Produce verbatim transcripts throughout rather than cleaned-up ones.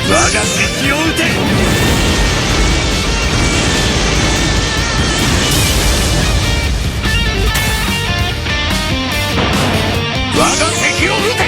我が敵を討て。我が敵を討て。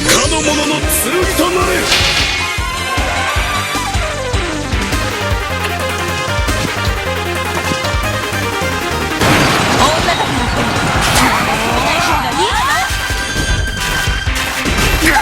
かの者の剣となれ。女だからって、ああ、いいわ。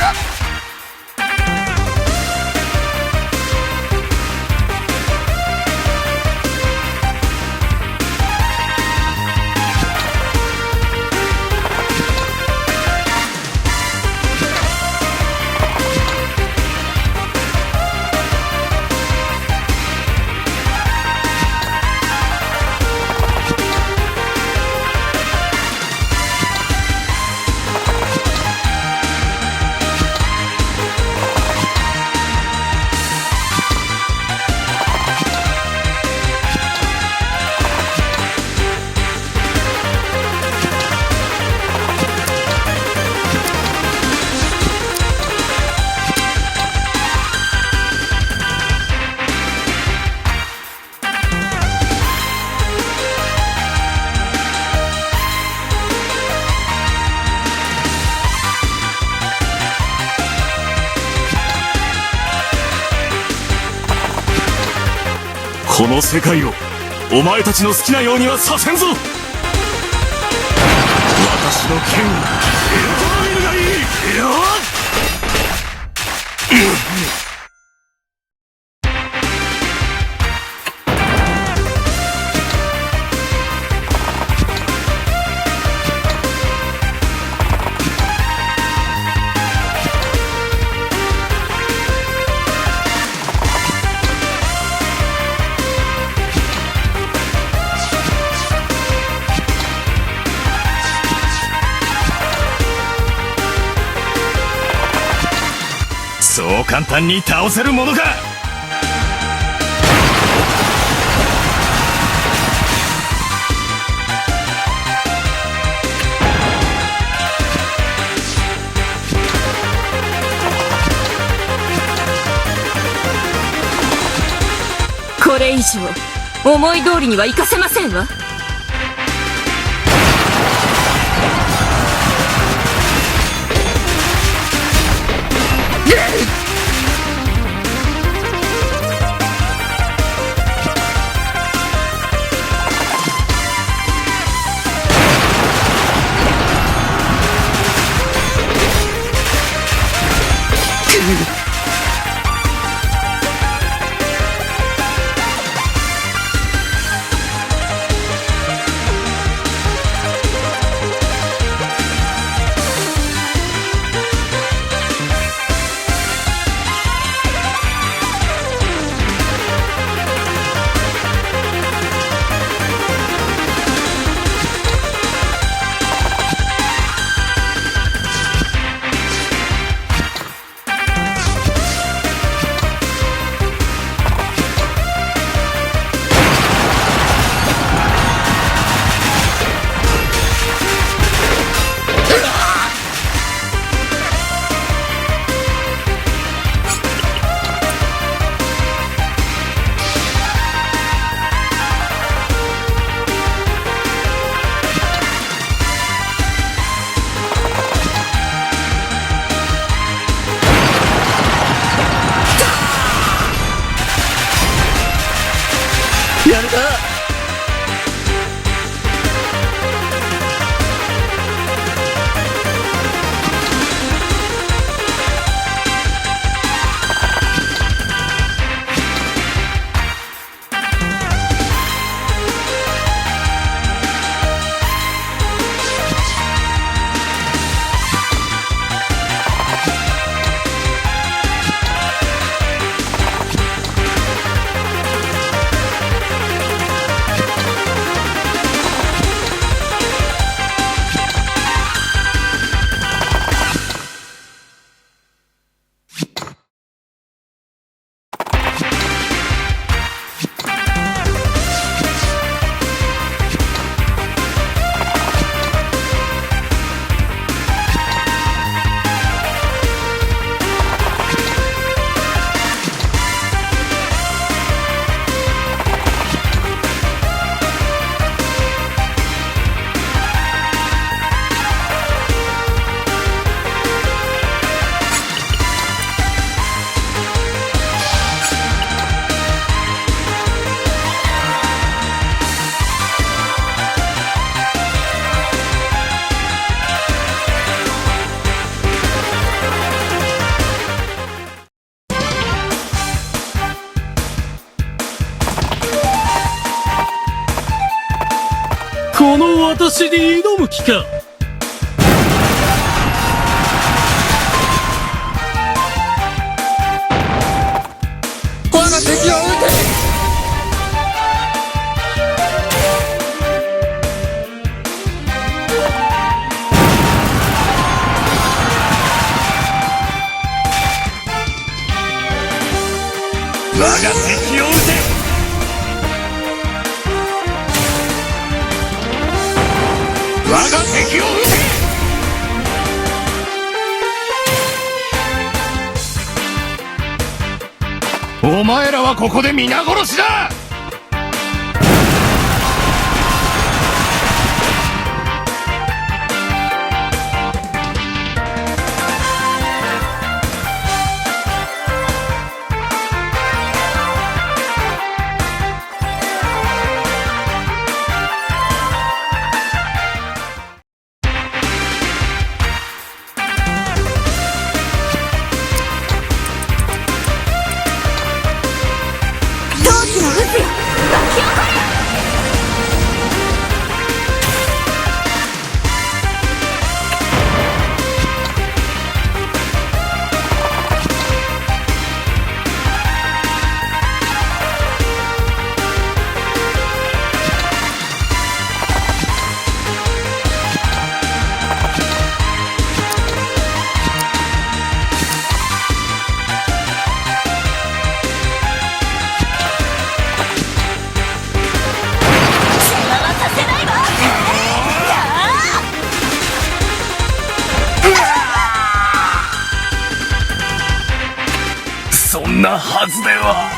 この世界をお前たちの好きなようにはさせんぞ。私の剣を受け止めるがいい。そう簡単に倒せるものか。これ以上、思い通りにはいかせませんわ。この私に挑む気か。我が敵を討て。我が敵を討て。我が敵を討て。お前らはここで皆殺しだ。そんなはずでは。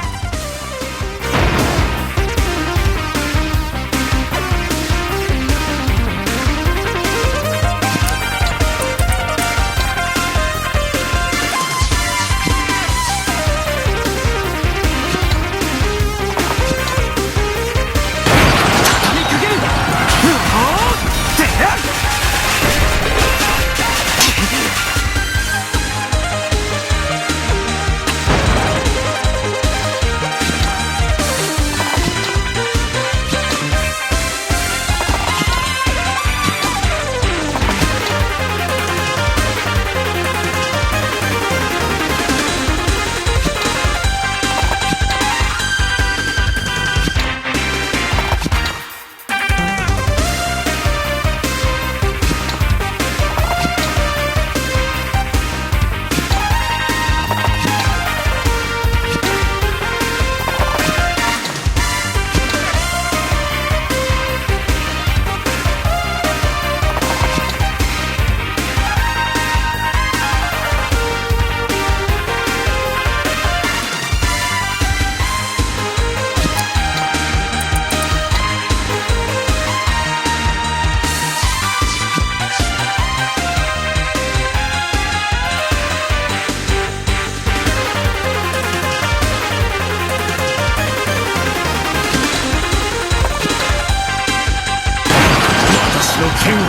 私の剣を。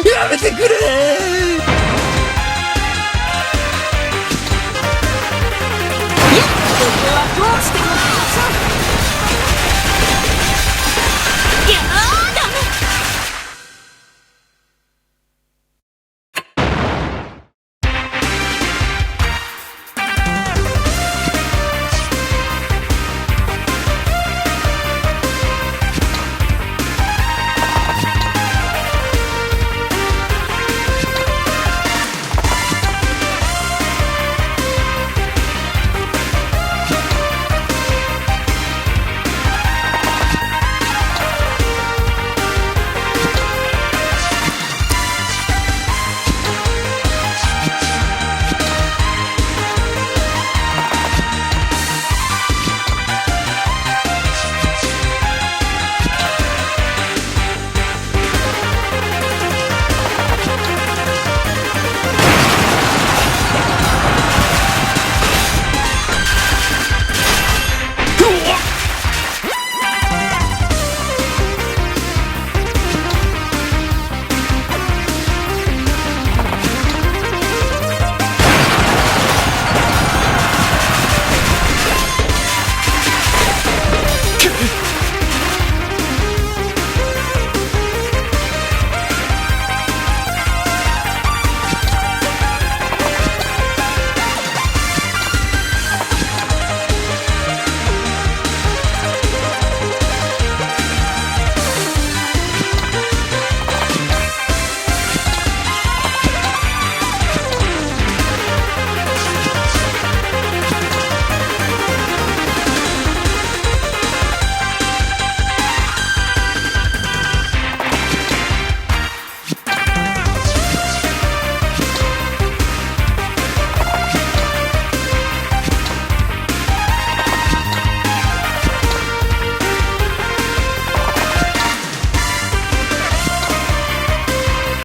やめてくれ！